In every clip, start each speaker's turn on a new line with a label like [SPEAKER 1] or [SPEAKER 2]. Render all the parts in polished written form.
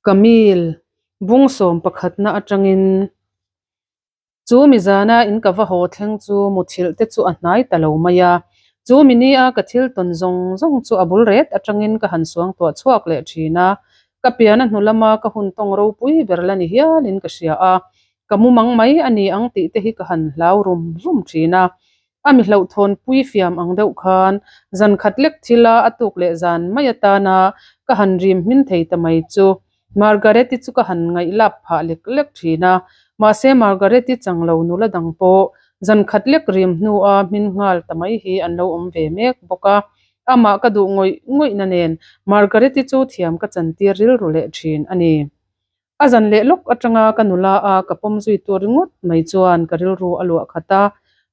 [SPEAKER 1] Camille, bung sawm pakhatna atangin chu mi zana in ka va haw thleng chu muthilh te chu a hnai ta lo mai a. Chu mi nia ka thil tawn zawng zawng chu a bul ret atangin ka han suang tuah chhuak leh thin a. Ka pian a hnu lama ka hun tawng ropui ber la ni hialin ka hria a. Ka mumang mai a ni ang tih te hi ka han hlau rum rum thin a. A mi hlauhthawn pui fiam ang deuh khan zan khat lek thil a a tuk leh zan mai atana ka han rim hmin thei ta mai chu Margaret-i chu ka han ngaihlap phah lek lek thin a. Mahse Margaret-i chang lo nula dang pawh zan khat lek rim hnua hmin nghal ta mai hi an lo awm ve mek bawk a. Amah ka duh ngawih ngawihna nen Margaret-i chu thiam ka chantir rilru leh thin a ni. A zan leh lawk atanga ka nula a ka pawm zui tur ringawt mai chuan ka rilru a luah khat a,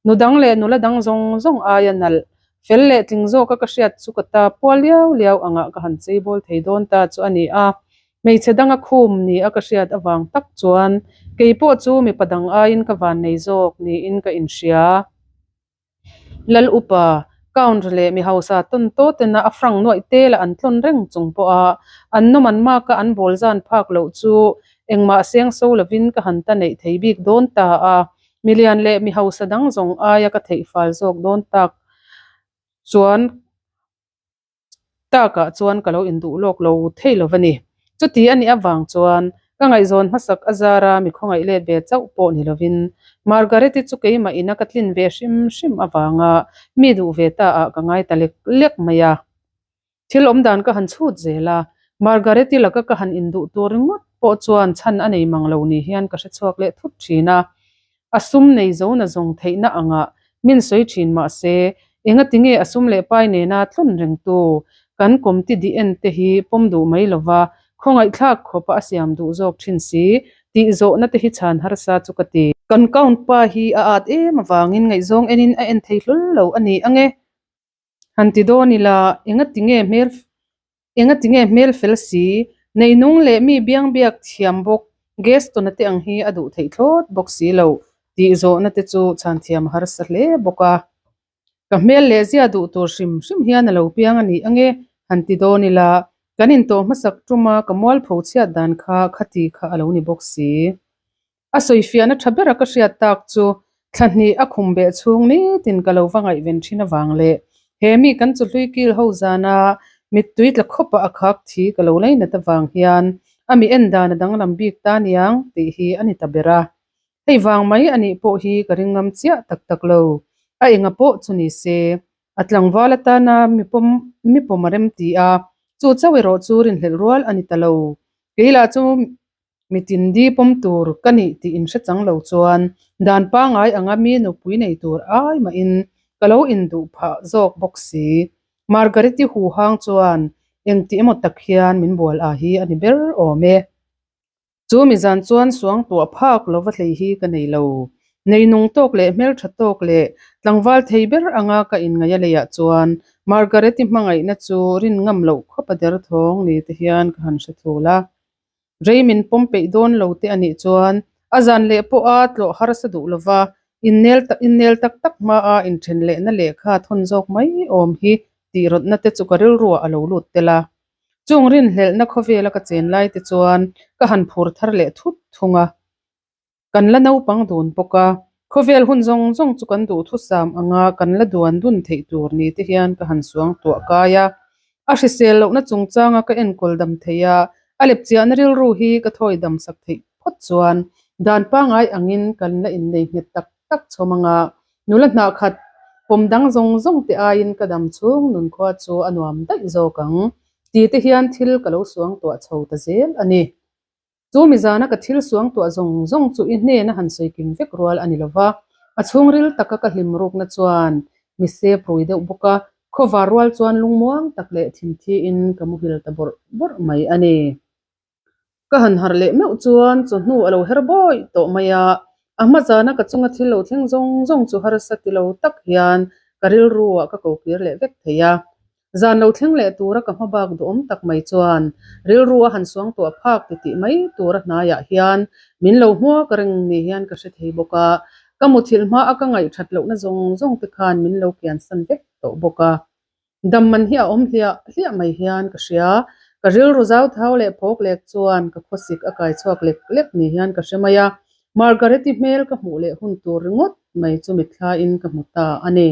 [SPEAKER 1] nu dang leh nula dang zawng zawng aia nalh, fel leh tling zawka ka hriat chu ka ta pual liau liau angah ka han cheibawl thei dawn ta chu a ni a. Hmeichhe danga khum ni a ka hriat avang tak chuan keipawh chu mipa dang aiin ka vannei zawk niin ka inhria. Lal upa, Count leh mi hausa tawn tawt tena a frank nuaih tel a an tlawn reng chung pawha an nawm an maka an bawl zan phak loh chu engmah seng so lovin ka han ta neih thei bik dawn ta a, milian leh mi hausa dang zawng aia ka theih fal zawk dawn tak chuan Takah chuan ka lo induh lawk lo thei lo va ni. Chuti a nih avang chuan ka ngaihzawn hmasak a zara mi khawngaih let ve chauh pawh ni lovin Margaret-i chu keimah ina ka tlin ve hrim hrim avanga mi duh ve ta ah ka ngai ta lek lek mai a. Thil awmdan ka han chhut zel a, Margaret-i laka ka han induh tur ringawt pawh chuan chhan a nei mang lo ni hian ka hrechhuak leh thut thin a. A sum nei zo na zawng theihna angah min sawi thin mah se, engati nge a sum leh pai nena tlawn rengtu kan kawmti di en te hi pawm duh mai lova khawngaihthlak khawpa a siam duh zawk thin si tih zawhna te hi chhan harsa chu ka ti. Kan count pa hi a at em avangin ngaihzawng enin a en thei hlawl lo a ni ange. Han ti dawn ila, engati nge hmel Engati nge hmel fel si, neinung leh mi biang biak thiam bawk Gaston-a te ang hi a duh theih thlawt bawk si lo tih zawhna te chu chhan thiam a harsa hle bawk a. Ka hmel leh zia duh tur hrim hrim hian a lo piang a ni ange han ti dawn ila, kan intawh hmasak tuma ka mualpho chhiat dan kha khati kha a lo ni bawk si. A sawifiahna tha bera ka hriat tak chu thla hnih a khum beh chhung nitin ka lo va ngaihven thin avang leh he mi kan chu hlui kil ho zana mittui tla khawpa a khak thi ka lo lainat avang hian a mi en dan a danglam bik ta niang tih hi a ni ta ber a. Hei vang mai a nih pawh hi ka ring ngam chiah tak tak lo. A enga pawh chu ni se a tlangval atana mi pawm mi pawm a rem ti a, chu chauh erawh chu rinhlelh rual a ni ta lo. Kei lah chu Mitin di pawm tur ka nih tih inhre chang lo chuan dan pangai anga mi nupui nei tur ai mahin ka lo induh phah zawk bawk si. Margaret-i huhang chuan engti emaw tak hian min bual a hi a ni ber awm e. Chu mi zan chuan suang tuah phak lova hlei hi ka nei lo. Nei nung tawk leh hmeltha tawk leh tlangval thei ber anga ka inngaih a leiah chuan Margaret-i hmangaihna chu rin ngam loh khawp a derthawng ni te hian ka han hre thul a. Rei min pawm peih dawn lo te a nih chuan a zan leh pawha tlawh harsa duh lova innel innel tak tak hmaa inthen lehna lehkha thawn zawk mai awm hi tih rawtna te chu ka rilruah a lo lut tel a. Chung rinhlelhna khawvela ka chen lai te chuan ka han phur thar leh thut thung a. Kan la naupang dun bawk a, khawvel hun zawng zawng chu kan duhthusam anga kan la duan dun theih tur ni te hian ka han suang tuah kai a. A hrisel lohna chungchanga ka enkawl dam thei a, a lepchiahna rilru hi ka thawi dam sak theih phawt chuan dan pangai angin kan la innei nghet tak tak chhawm anga nula hnah khat pawm dang zawng zawng te aiin ka dam chhung nunkhua chu a nuam daih zawk ang ti te hian thil ka lo suang tuah chho ta zel a ni. Chu mi zana ka thil suangtuah zawng zawng chu i hnena han sawi kim vek rual a ni lo va, a chhungril taka ka hlim rukna chuan mi sep rui deuh bawk a, khawvar rual chuan lungmuang tak leh thinthiin ka muhil ta bawrh bawrh mai a ni. Ka han harh leh meuh chuan chawhnu a lo her bawih tawh mai a, a hma zana ka chunga thil lo thleng zawng zawng chu harsa ti lo tak hian ka rilruah ka kokir leh vek thei a. Zan lo thleng leh tura ka hma bak duhawm tak mai chuan rilru a han suang tuah phak ti tih mai tura hnaiah hian min lo hmuak reng ni hian ka hre thei bawk a, ka muthilh hma a ka ngaihthat lohna zawng zawng te khan min lo kiansan vek tawh bawk a. Dam man hi a awm hliah hliah mai hian ka hria. Ka rilru zauthau leh phawk lek chuan ka khawsik a kai chhuak lek lek ni hian ka hre mai a, Margaret-i hmel ka hmuh leh hun tur ringawt mai chu mitthlain ka hmu ta a ni.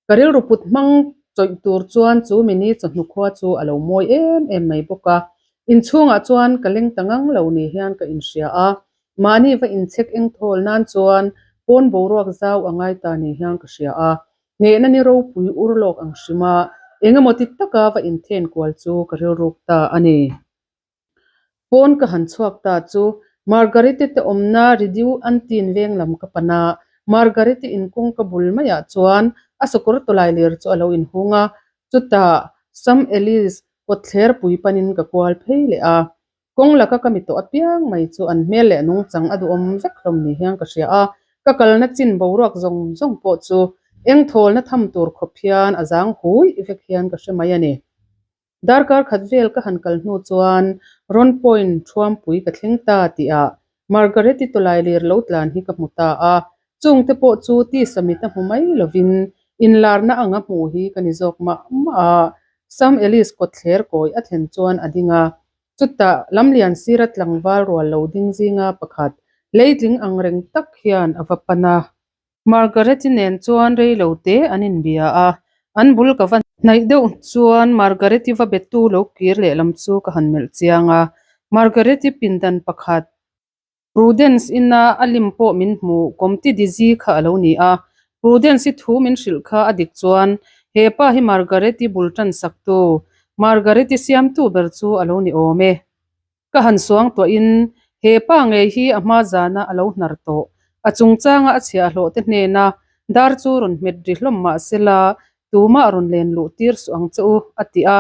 [SPEAKER 1] Ka rilru put hmang chawih tur chuan chu mini chawhnu khua chu a lo mawi em em mai bawk a, inchhungah chuan ka leng ta ngang lo ni hian ka inhria a, mahni va inchhek eng thawl nan chuan pawn boruak zau a ngai ta ni hian ka hria a, hnehna ni ropui ur lawk ang hrim a, eng emaw ti taka va inthen kual chu ka rilruk ta a ni. Pawn ka han chhuak ta chu Margarete te awmna Ridiu Antin veng lam ka pan a, Margarete in kawngka bul maiah chuan a sakawr tawlai ler chu a lo inhung a, chutah Sam Ellis kawtthler pui panin ka kual phei leh a. Kawng laka ka mi tawh apiang mai chu an hmel leh nungchang a duhawm vek hlawm ni hian ka hria a, ka kalna chin boruak zawng zawng pawh chu eng thawlna tham tur khawp hian a zang hui vek hian ka hre mai a ni. Darkar khat vel ka han kal hnu chuan Ron Point thuampui ka thleng ta tihah Margaret-i tawlai lir lo tlan hi ka hmu ta a, chungte pawh chu tisa mit a hmu mai lovin inlarna anga hmuh hi ka ni zawk mah mah a. Sam Ellis kawtthler kawi a thlen chuan a ding a, chutah lamlian sira tlangval rual lo ding zinga pakhat hleitling angreng tak hian a va pan a. Margaret-i nen chuan rei lo te an inbia a, an bul ka va hnaih deuh chuan Margaret-i va betu lo kir leh lam chu ka han melh chiang a, Margaret-i pindan pakhat Prudence ina a lim pawh min hmuh Comte Dizzy kha a lo ni a, Prudence-i thu min hrilh kha a dik chuan he pa hi Margaret-i bul tan saktu, Margaret-i siamtu ber chu a lo ni awm e. Ka han suang tuahin he pa ngei hi a hma zana a lo hnar tawh. A chungchanga a chhiahhlawh te hnena dar chu rawn hmet ri hlawm mah sela tumah rawn len luh tir suh ang che u a ti a,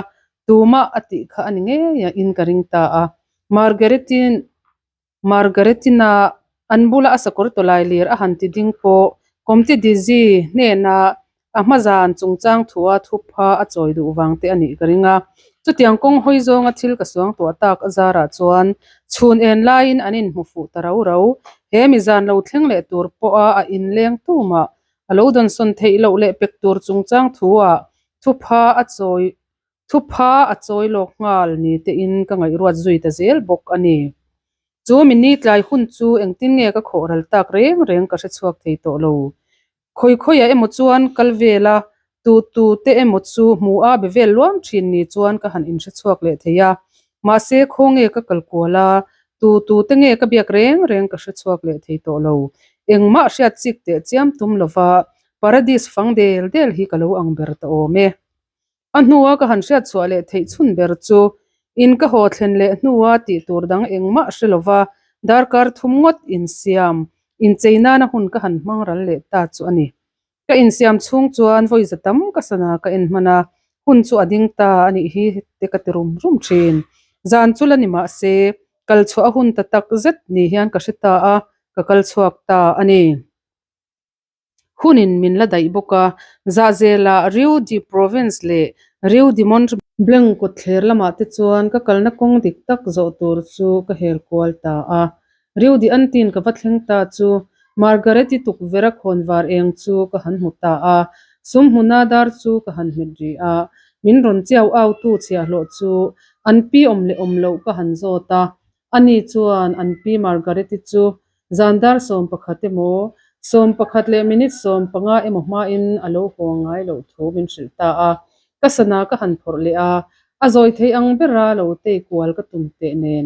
[SPEAKER 1] tumah a tih kha a ni ngei a in ka ring ta a. Margaretin Margaretina an bula a sakawr tawlai lir a han ti ding pawh Comte Dizzy hnena A hma zan chungchang thua thupha a chawi duh vang te a nih ka ring a. Chutiang kawng hawi zawnga thil ka suang tuah tak a zarah chuan chhun en laiin an inhmu fuh ta rau rau. He mi zan lo thleng leh tur pawha a inleng tumah a lo dawnsawn theih loh leh pek tur chungchang thua thupha a chawi thupha a chawi lawk nghal ni tein ka ngaihruat zui ta zel bawk a ni. Chu mi ni tlai hun chu engtin nge ka khawh ral tak reng reng ka hrechhuak thei tawh lo. Khawi khawiah emaw chuan kal vel a, tu tu te emaw chu hmu a be vel luam thin ni chuan ka han inhrechhuak leh thei a. Mahse khaw nge ka kal kual a, tu tu te nge ka biak reng reng ka hrechhuak leh thei tawh lo. Engmah hriat chik teh chiam tum lova Paradis fang del del hi ka lo ang ber ta awm e. A hnua ka han hriat chhuah leh theih chhun ber chu in ka haw thlen leh hnua tih tur dang engmah hre lova darkar thum ngawt insiam inchei nana hun ka han hmang ral leh ta chu a ni. Ka insiam chhung chuan vawi za tam ka sana ka en hman a, hun chu a ding ta a nih hi te ka ti rum rum thin. Zan chu la ni mah se, kal chhuah a hun ta tak zet ni hian ka hre ta a, ka kal chhuak ta a ni. Hunin min la daih bawk a, Zahzela Rue de Provence leh Rue de Mont Blanc kawtthler lamah te chuan ka kalna kawng dik tak zawh tur chu ka hel kual ta a. Rue de Antin ka va thleng ta chu Margaret-i tukverh a khawnvar eng chu ka han hmu ta a, sum hmuna dar chu ka han hmet rih a, min rawn chiau au tu chhiahhlawh chu an pi awm leh awm loh ka han zawt a, Ani chuan an pi Margaret-i chu zan dar 11 emaw, 11 leh minute 15 emaw hmain a lo haw ngai loh thu min hrilh ta a. Ka sana ka han phawrh leh a, a zawi thei ang bera lo tei kual ka tum teh nen,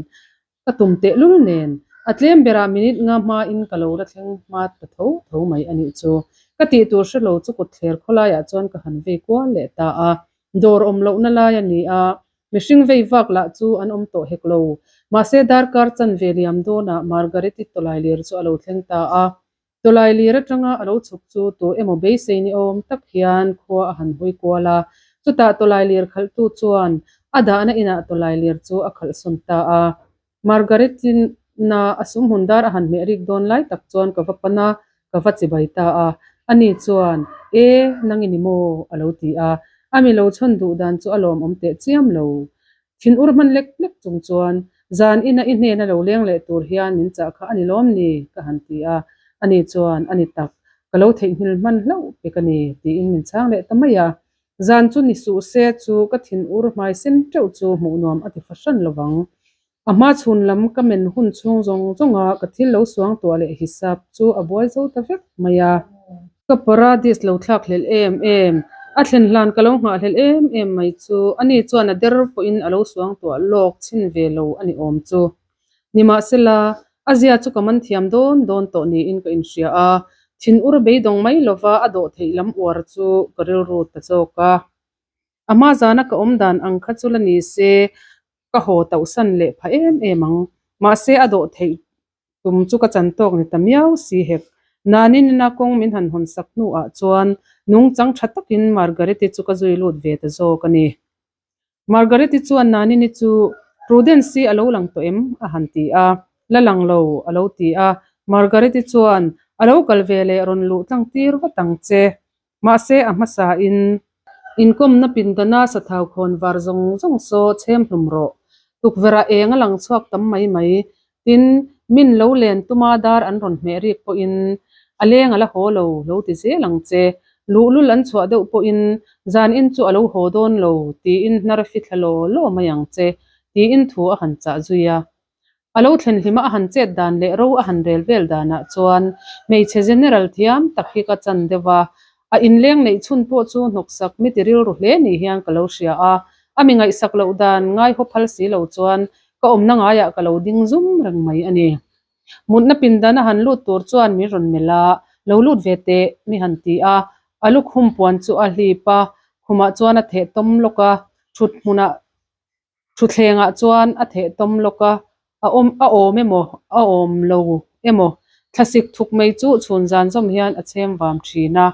[SPEAKER 1] ka tum teh lul nen, a tlem berah minute nga hmain ka lo la thleng hma ta tho tho mai a nih chu. Ka tih tur hre lo chu kawtthler khawlaiah chuan ka han vei kual leh ta a. Dawr awm lohna lai a ni a, Mihring vei vak lah chu an awm tawh hek lo. Mahse darkar chanve liam dawnah Margaret-i tawlai lir chu a lo thleng ta a. Tawlai lir atanga a lo chhuk chu tu emaw beisei ni awm tak hian khua a han hawi kual a. Chutah tawlai lir khalhtu chuan a dahna inah tawlai lir chu a khalhsawn ta a. Margaret-ina a sumhmun dar a han hmeh rik dawn lai tak chuan ka va pan a, ka va chibai ta a. Ani chuan, E, nang i ni maw? a lo ti a. A mi lo chhawn duh dan chu a lawmawm teh chiam lo. Thin ur hman lek lek chung chuan, Zan ina i hnena lo leng leh tur hian min chah kha a ni lawm ni? ka han ti a. Ani chuan, A ni tak, ka lo theihnghilh hman hlauh pek a ni, tiin min chhang leh ta mai a. Zan chu ni suh se chu ka thin ur hmai sen teuh chu hmuh nuam a ti fahran lovang. A hma chhun lam ka men hun chhung zawng zawnga ka thil lo suang tuah leh hisap chu a buai zo ta vek mai a. Ka paradis lo thlak hlelh em em, a thlen hlan ka lo nghah hlelh em em mai chu ani chuan a der pawhin a lo suang tuah lawk chhin ve lo a ni awm chu. Nimahsela, a zia chu ka man thiam dawn dawn tawh niin ka inhria a, thinur beidawng mai lova a dawh theih lam uar chu ka rilru ta zawk a. A hma zana ka awm dan ang kha chu la ni se, ka haw tauhsan leh pha em em ang. Mahse, a dawh theih tum chu ka chan tawk ni ta miau si hek. Nanin ina kawng min han hawn sak hnuah chuan nungchang tha takin Margaret-i chu ka zui lut ve ta zawk a ni. Margaret-i chuan Nanini chu Prudence-i a lo lang tawh em? a han ti a. La lang lo, a lo ti a. Margaret-i chuan, A lo kal ve leh rawn luh tlang tir vat ang che. Mahse, a hmasain inkawmna pindana sathau khawn var zawng zawng saw chhem hlum rawh. Tukverh ah eng a lang chhuak tam mai mai. Tin, min lo len tuma dar an rawn hmeh rik pawhin a leng a la haw lo, lo ti zel ang che. Luhlul an chhuah deuh pawhin zan in chu a lo haw dawn lo, tiin hnar fi thla law law mai ang che, tiin thu a han chah zui a. A lo thlen hlima a han chet dan leh ro a han rel vel danah chuan hmeichhe general thiam tak hi ka chan deuh a, a inleng neih chhun pawh chu hnawksak mi ti rilru hle ni hian ka lo hria a, a mi ngaihsak loh dan ngaihaw phal si lo chuan ka awmna ngaiah ka lo ding zum reng mai a ni. Mutna pindan a han lut tur chuan min rawn melh a, lo lut ve teh mi han ti a, a lukhum puan chu a hlip a, khumah chuan a theh tawm lawk a, thut hmunah Thutthlengah chuan a theh tawm lawk a, a awm a awm emaw a awm lo emaw thlasik thuk mai chu chhun zan zawm hian a chhem vam thin a.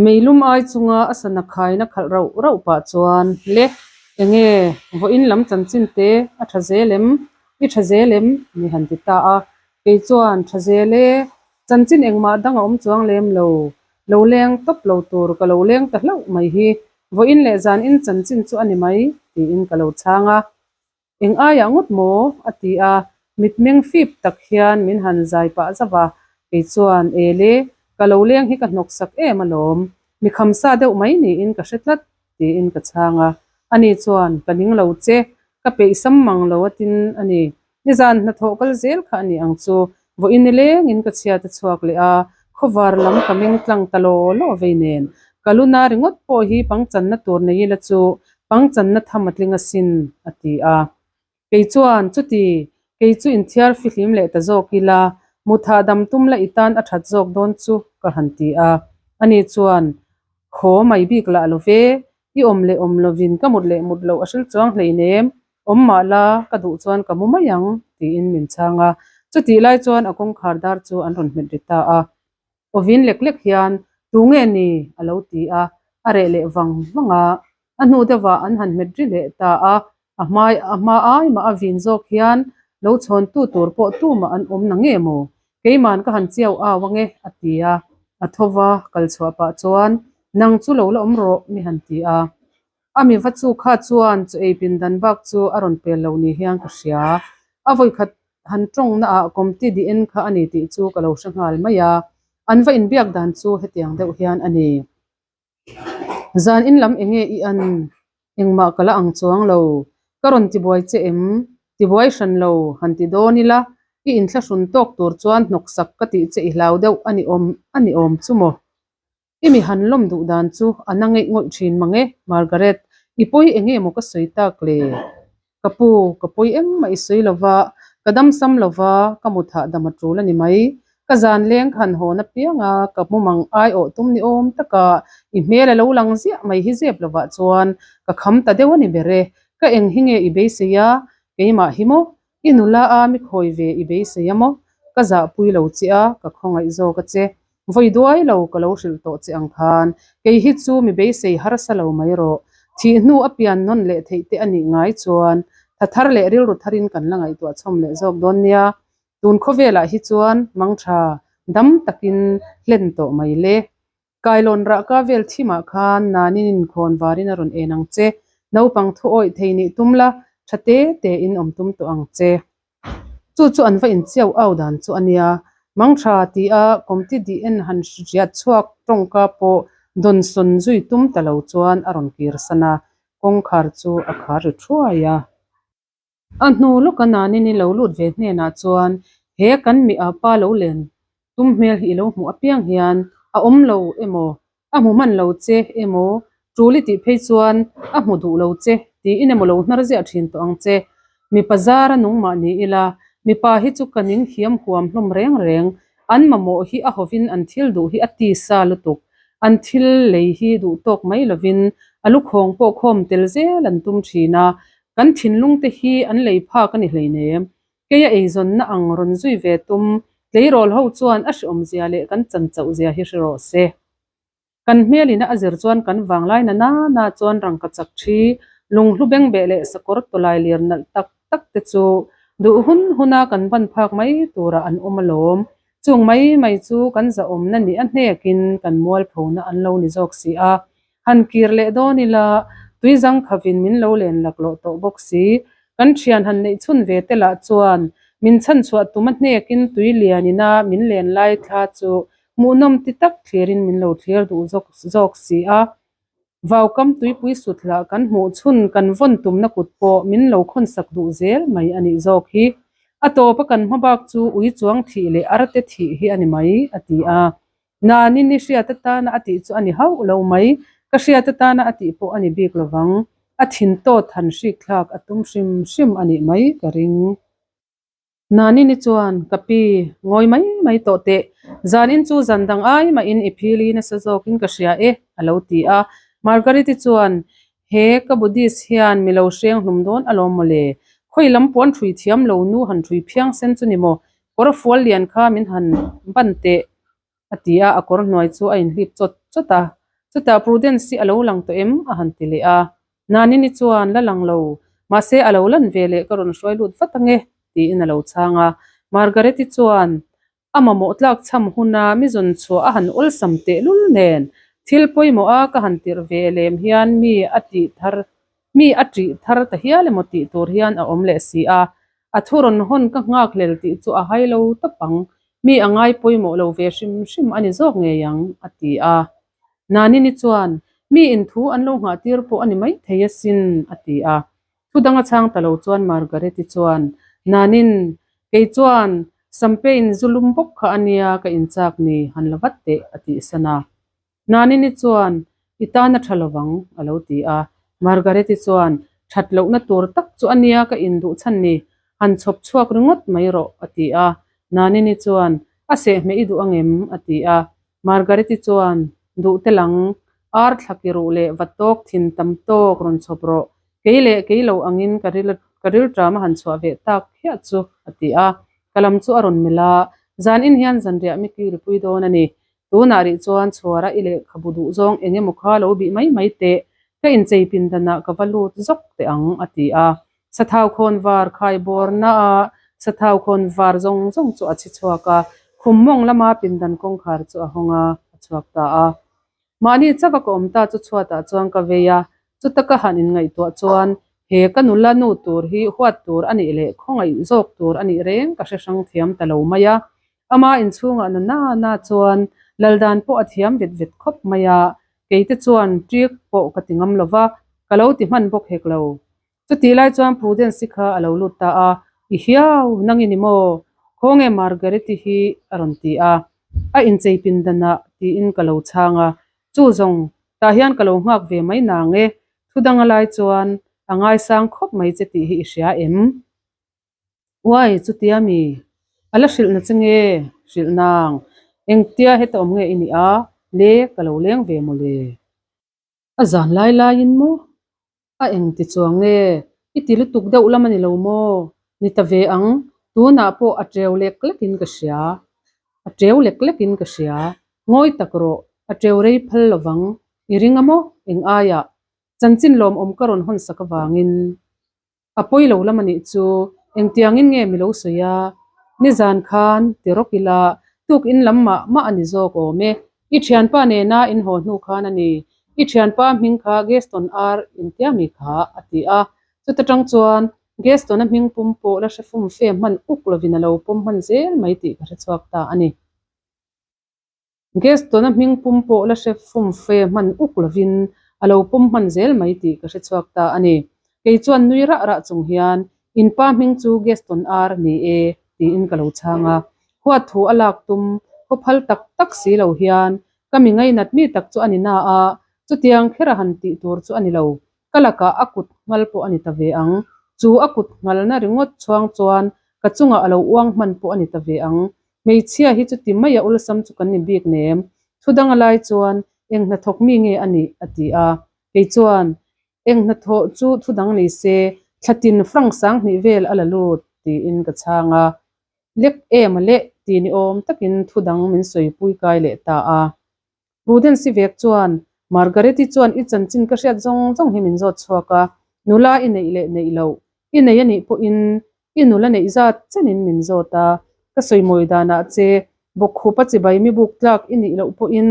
[SPEAKER 1] Meilum ai chunga a sana khaina khalh rauh rauh pah chuan, Le, enge vawiin lam chanchin te a tha zel em? I tha zel em? ni han ti ta a. Kei chuan, Tha zel e, chanchin engmah dang a awm chuang lem lo, lo leng tawp lo tur ka lo leng ta hlauh mai hi Vawiin leh zan in chanchin chu a ni mai, tiin ka lo chhang a. Eng aiah ngawt maw? a ti a, mitmeng fip tak hian min han zai pah zauh a, kei chuan, E le, ka lo leng hi ka hnawk sak em alawm, mi khamsa deuh mai niin ka hre tlat, tiin ka chhang a. Ani chuan, Ka ning lo che, ka peih sam mang lo a tin a ni. Nizan hnathawh kal zel kha a ni ang chu, vawiin nilengin ka chhiat a chhuak leh a, khawvar lam ka meng tlang ta law law vei nen. Ka luna ringawt pawh hi pangchanna tur nei ila chu pangchanna tham a tling asin, a ti a. Kei chuan, Chuti, kei chu inthiar fihlim leh ta zawk ila, mutha dam tum la i tan a that zawk dawn chu, ka han ti a. Ani chuan, Khaw mai bik lah lo ve, i awm leh awm lovin ka mut leh mut loh a hril chuang hleinem, Awm mah la, ka duh chuan ka mu mai ang, tiin min chhang a. Chutih lai chuan a kawngkhar dar chu an rawn hmet ri ta a. Awvin lek lek hian, Tu nge ni? a lo ti a, a reh leh vang vang a. A hnu deuhah an han hmet ri leh ta a, a hmai a hma ai mah a vin zawk hian lo chhawntu tur pawh tumah an awm na nge maw? Keiman ka han chiau au ange, a ti a. A tho va, kal chhuah pah chuan, Nang chu lo la awm rawh, mi han ti a. A mi va chu kha chuan chu ei pindan bak chu a rawn pel lo ni hian ka hria. A vawikhat han tawngna ah Committee di en kha a ni tih chu ka lo hre nghal mai a. An va inbiak dan chu hetiang deuh hian a ni. Zan in lam enge i an? Engmah ka la ang chuang lo. Ka rawn tibuai che em? Tibuai hran lo, han ti dawn ila, i inthlahrun tawk tur chuan hnawksak ka tih che i hlau deuh a ni awm a ni awm chu maw? I mi han lawm duh dan chu a na ngeih ngawih thin mang e, Margaret, i pawi eng nge maw ka sawi tak le? Ka pu, ka pawi engmah i sawi lova, ka dam sam lova, ka mut hahdam a tul a ni mai. Ka zan leng khan hawn apiang a, ka hmu mang ai awh tum ni awm taka i hmel a lo lang ziah mai hi zep lovah chuan ka kham ta deuh a ni ber e. Ka eng hi nge i beisei a, keimah hi maw? I nula a mi khawi ve i beisei a maw? Ka zahpui lo che a, ka khawngaih zawk a che. Vawi duai lo ka lo hrilh tawh che ang khan, kei hi chu mi beisei harsa lo mai rawh. Thih hnu a pian nawn leh theih te a nih ngai chuan tha thar leh rilru tharin kan la ngaihtuah chhawm leh zawk dawn nia. Tun khawvelah hi chuan mangtha dam takin hlen tawh mai le. Kailawn rahka vel thimah khan nanin inkhawn varin a rawn en ang che. Naupang thu awih thei nih tum la, tha te te in awm tum tawh ang che. Chu chu an va inchiau au dan chu a nia. Mangtha ti a Committee dih en han hriat chhuak tawngka pawh Dawnsawn zui tum ta lo chuan a rawn kir san a, kawngkhar chu a khar ri thuai a. A hnu lawka Nanini lo lut ve hnenah chuan he kan mi a pa lo len tum hmel hi i lo hmuh apiang hian a awm lo emaw, a hmu hman lo che emaw, tul i tih phei chuan a hmu duh lo che tiin emaw lo hnar ziah thin tawh ang che. Mipa zara nung mah ni ila, mipa hi chu ka ning hiam huam hlawm reng reng, an mamawh hi a hovin an thil duh hi a tisa lutuk, an thil lei hi duh tawk mai lovin a lukhawng pawh khawm tel zel an tum thin a, Kan thinlung te hi an lei phak a ni hleinem. Kei a eizawnna ang rawn zui ve tum tleirawl ho chuan a hriawmzia leh kan chan chauh zia hi hre rawh se. Kan hmel ina a zir chuan kan vanglai na na na chuan rangka chak thi, lunghlu bengbeh leh sakawr tawlai lir nalh tak tak te chu duh hun huna kan ban phak mai turah an awm alawm. Chung mai mai chu kan zahawmna nih a hnekin kan mualphona an lo ni zawk si a. Han kir leh dawn ila, tui zang khavin min lo len laklawh tawh bawk si. Kan thian han neih chhun ve te lah chuan min chhanchhuah tum a hnekin tui lian ina min len lai thla chu hmuhnawm ti tak thlirin min lo thlir duh zawk zawk si a. Vaukam tuipui sut lah kan hmuh chhun kan vawn tumna kut pawh min lo khawnsak duh zel mai a nih zawk hi. A tawpa kan hma bak chu ui chuang thih leh arte thih hi a ni mai, a ti a. Nanin i hriat atana a tih chu a ni hauh lo mai, ka hriat atana a tih pawh a ni bik lovang, a thin tawt han hrik thlak a tum hrim hrim a nih mai ka ring. Nanin i chuan, Ka pi, ngawi mai mai tawh teh, zanin chu zan dang ai mahin i phili nasa zawkin ka hria e, a lo ti a. Margaret-i chuan, He ka Buddhist hian mi lo hreng hlum dawn alawm mawle, khawi lam pawh an ṭhui thiam lo nu han ṭhui phiang sen chu ni maw, kawr fual lian kha min han ban teh a ti a, a kawr hnuai chu a inhlip chawt chawt a. Chutah Prudence hi a lo lang tawh em? a han ti leh a. Nanini chuan la lang lo, mahse a lo lan ve leh ka rawn hruai lut vat ange tiin a lo chhang a. Margaret-i chuan A mamawh tlak chham huna mi zawn chhuah a han awlsam tehlul nen, thil pawimawh a ka han tirh ve lem hian mi a tih thar mi a ṭih thar ta hial emaw tih tur hian a awm leh si a. A thu rawn hawn ka nghak hlel tih chu a hai lo tawp ang, mi a ngai pawimawh lo ve hrim hrim a ni zawk ngei ang, a ti a. Nanini chuan, Mi inthu an lo nghah tir pawh a ni maithei asin, a ti a. Thu dang a chhang ta lo chuan Margaret-i chuan, Nanin, kei chuan Sampe-in zu lum bawk kha a nia ka inchak ni, han la vat teh, a tih san a. Nanini chuan, I tan a tha lovang, a lo ti a. Margaret-i chuan, That lohna tur tak chu a nia ka induh chhan ni, han chhawp chhuak ringawt mai rawh, a ti a. Nanini chuan, A sehhmeh i duh angem? a ti a. Margaret-i chuan, Duh te lang, ar thla ki ruh leh va tawk thin tam tawk rawn chhawp rawh, kei leh kei lo angin ka ril ka rilṭam a han chhuah ve tak phiah chu, a ti a. Ka lam chu a rawn melh a, Zan in hian zanriah mi kilpui dawn a ni. Tunah rih chuan chhuara i lehkhabu duh zawng eng emaw kha lo bih mai mai teh, ka inchei pindanah ka va lut zawk teh ang, a ti a. Sathau khawn var khai bawrna a sathau khawn var zawng zawng chu a chhi chhuak a, khum mawng lama pindan kawngkhar chu a hawng a, a chhuak ta a. Mahni chauh a ka awm ta chu chhuatah chuan ka vei a, chuta ka han inngaihtuah chuan he ka nula nu tur hi huat tur a nih leh khawngaih zawk tur a nih reng ka hre hrang thiam ta lo mai a. Ama inchhungah na na na chuan Laldan pawh a thiam vet vet khawp mai a, keite chuan ṭik pawh ka ti ngam lo va, ka lo ti hman bawk hek lo. Chutih lai chuan Prudence-i kha a lo lut ta a, I hiau, nang i ni maw? Khawnge Margaret-i hi? a rawn ti a. A inchei pindanah tiin ka lo chhang a, Chu zawng, tah hian ka lo nghak ve mai nang e, thu danga lai chuan a ngaisang khawp mai che tih hi i hria em? Uai, chutia mi? A la hrilhna che nge? Hrilh nang. Engtia heta awm nge i nih a? Le, ka lo leng ve mawle. A zan lai laiin maw? A eng ti chuang nge? I ti lutuk deuh lam a ni lo maw? Ni ta ve ang, tunah pawh a teu lek lekin ka hria. A teu lek lekin ka hria. Ngawi tak rawh, a teu rei phal lovang. I ring a maw? Eng aiah? Chanchin lawmawm ka rawn hawn sak avangin. A pawi lo lam a nih chu, engtiangin nge mi lo sawi a? Nizan khan ti rawk ila, tuk in lam mah mah a ni zawk awm e. I thianpa nena in haw hnu khan a ni. I thianpa hming kha Gaston ar intia mi kha, a ti a. Chuta tang chuan Gaston-a hming pum pawh la hre fum fe hman uk lovin a lo pawm hman zel mai tih ka hre chhuak ta a ni. Gaston-a hming pum pawh la hre fum fe hman uk lovin a lo pawm hman zel mai tih ka hre chhuak ta a ni. Kei chuan nui rah rah chung hian, In pa hming chu Gaston ar ni e, tiin ka lo chhang a. Huat thu a lak tum khaw phal tak tak si lo hian ka mi ngainat mi tak chu a ni na a, chutiang kher a han tih tur chu a ni lo. Ka lakah a kut nghal pawh a ni ta ve ang. Chu a kut nghalna ringawt chhuang chuan ka chungah a lo uang hman pawh a ni ta ve ang. Hmeichhia hi chuti maia awlsam chu kan ni bik nem. Thu danga lai chuan eng hnathawk mi nge a nih? a ti a. Kei chuan eng hnathawh chu thu dang ni se, thlatin frank sanghnih vel a la lut tiin ka chhang a. Lek em a leh ti ni awm takin thu dang min sawipui kai leh ta a. Prudence-i vek chuan, Margaret-i chuan i chanchin ka hriat zawng zawng hi min zawt chhuak a, nula i neih leh neih loh, i nei a nih pawhin i nula neih zat chenin min zawt a, ka sawimawi danah che bawkkhupa chibai mi buk tlak i nih loh pawhin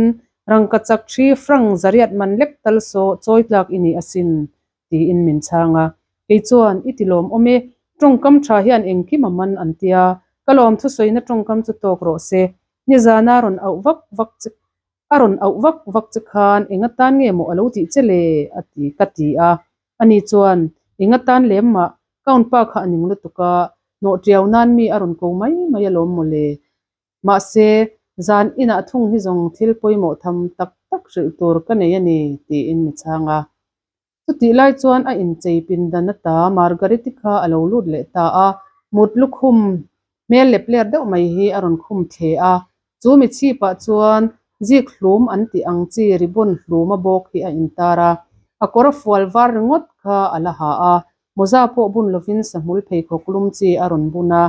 [SPEAKER 1] rangka chak thi frank zariat man lek tal saw chawi tlak i ni asin, tiin min chhang a. Kei chuan, I ti lawmawm e, tawngkam tha hian engkim a man an tia, ka lawm thusawina tawngkam chu tawk rawh se, Nizana a rawn auh vak vak che a rawn auh vak vak che khan eng atan nge maw a lo tih che le? a ti ka ti a. Ani chuan, Eng atan lem mah, count pa kha a ning lutuk a, hnawh tiau nan mi a rawn ko mai mai alawm maw le. Mahse, zan inah thung hi zawng thil pawimawh tham tak tak hrilh tur ka nei a ni, tiin mi chhang a. Chutih lai chuan a inchei pindan ata Margariti kha a lo lut leh ta a, mut lukhum hmel lep ler deuh mai hi a rawn khum thle a. Chu mi chhipah chuan zik hlum an tih ang chi ribbon hluma bawk hi a intar a, a kawr fual var ringawt kha a la ha a, mawza pawh bun lovin sahmul pheikhawk lum chi a rawn bun a,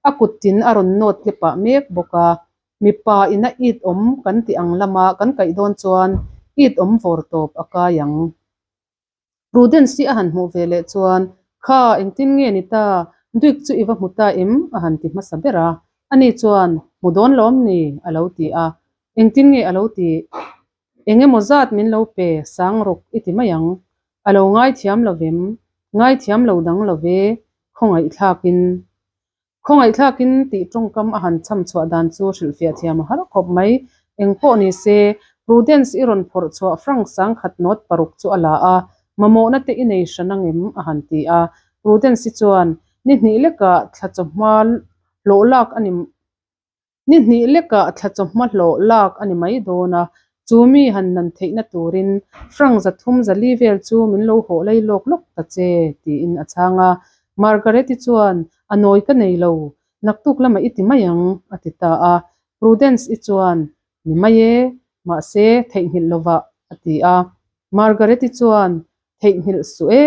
[SPEAKER 1] a kut tin a rawn nawt tle pah mek bawk a. Mipa ina it awm kan tih ang lama kan kaih dawn chuan it awm vawr tawp a kai ang. Prudence hi a han hmuh ve leh chuan, Kha, engtin nge ni ta? Duik chu i va hmu ta em? a han ti hmasa ber a. Ani chuan, Hmu dawn lawm ni? a lo ti a. Engtin nge a lo ti? Eng emaw zat min lo pe, sang ruk i ti mai ang. A lo ngaithiam lo vem? Ngaithiam lo dang lo ve, khawngaihthlakin. Khawngaihthlakin tih tawngkam a han chham chhuah dan chu hrilhfiah thiam a har khawp mai. Eng pawh ni se, Prudence i rawn phawrh chhuah frank sangkhat nawt paruk chu a la a, mamawhna te i nei hran angem? a han ti a. Prudence-i chuan, Ni hnih lekah thla chawhma hlawh lak a ni Ni hnih lekah thla chawhma hlawh lak a ni mai dawn a, chu mi han nan theihna turin frank zathum zali vel chu min lo hawh lai lawk lawk ta che, tiin a chhang a. Margaret-i chuan, A nawi ka nei lo, naktuk lamah i ti mai ang, a ti ta a. Prudence-i chuan, Ni mai e, mahse theihnghilh lovah, a ti a. Margaret-i chuan, Theihnghilh suh e,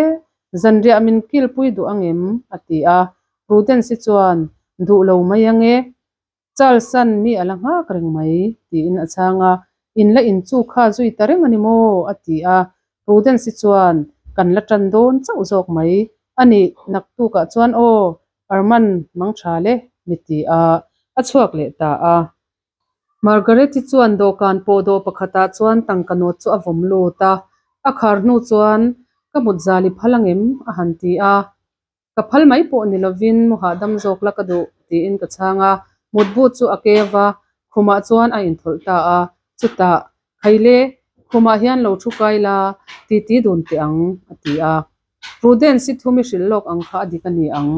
[SPEAKER 1] zanriah min kilpui duh angem? a ti a. Prudence-i chuan, Duh lo mai ang e, Charles-a'n mi a la nghak reng mai, tiin a chhang a. In la in chu kha zui ta reng a ni maw? a ti a. Prudence-i chuan, Kan la tan dawn chauh zawk mai a nih, naktukah chuan aw, Armand mang tha le, mi ti a, a chhuak leh ta a. Margaret-i chuan dawhkan pawh dawh pakhatah chuan tangka nawt chu a vawm lut a, a khar hnu chuan, Ka mut zal i phal angem? a han ti a. Ka phal mai pawh ni lovin mu hahdam zawk la ka duh, tiin ka chhang a. Mutbu chu a keu a, khumah chuan a inthawlh ta a. Chutah, Khaile, khumah hian lo thu kai la, titi dun teh ang, a ti a. Prudence-i thum i hrilh lawk ang kha a dik a ni ang.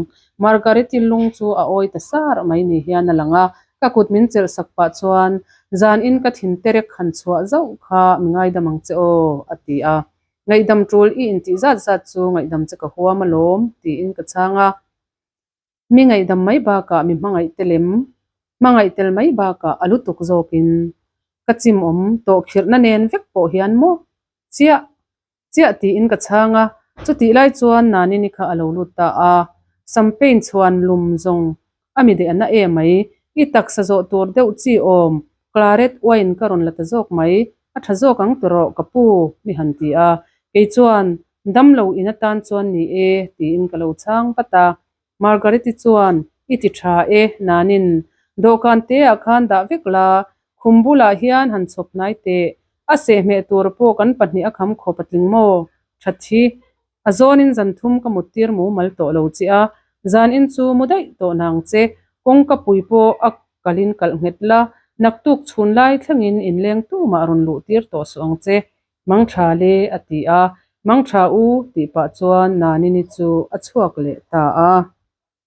[SPEAKER 1] Margaret-i lung chu a awi ta sar mai ni hian a lang a, ka kut min chelh sak pah chuan, Zan in ka thin terek han chhuah zauh kha mi ngaidam ang che aw, a ti a. Ngaihdam tul i intih zat zat chu ngaihdam che ka huam alawm, tiin ka chhang a. Mi ngaihdam mai bakah mi hmangaih te lem, hmangaih tel mai bakah a lutuk zawkin ka chimawm tawh khirhna nen vek pawh hian maw chiah chiah tiin ka chhang a, chutih lai chuan Nanini kha a lo lut ta a, Sampain chhuan lum zawng a mi deh a na em mai, i taksa zawh tur deuh chi awm, claret wine ka rawn la ta zawk mai, a tha zawk ang tawh ka pu mi han ti a, kei chuan Damlo in atan chuan ni e tiin ka lo chhang vat a. Margaret-i chuan, I ti tha e, Nanin. Dawhkan te ah khan dah vek la, khum bulah hian han chhawp hnai teh. A sehhmeh tur pawh kan pahnih a kham khawp a tling maw? Tha thi. A zawnin zan thum ka mut tir mumal tawh lo che a, zan in chu mu daih tawh nang che. Kawngka pui pawh a kalin kalh nghet la. Naktuk chhun lai thlengin inleng tumah rawn luh tir tawh suh ang che. Mangtha le, a ti a. Mangtha u, tih pah chuan Nanini chu a chhuak leh ta a.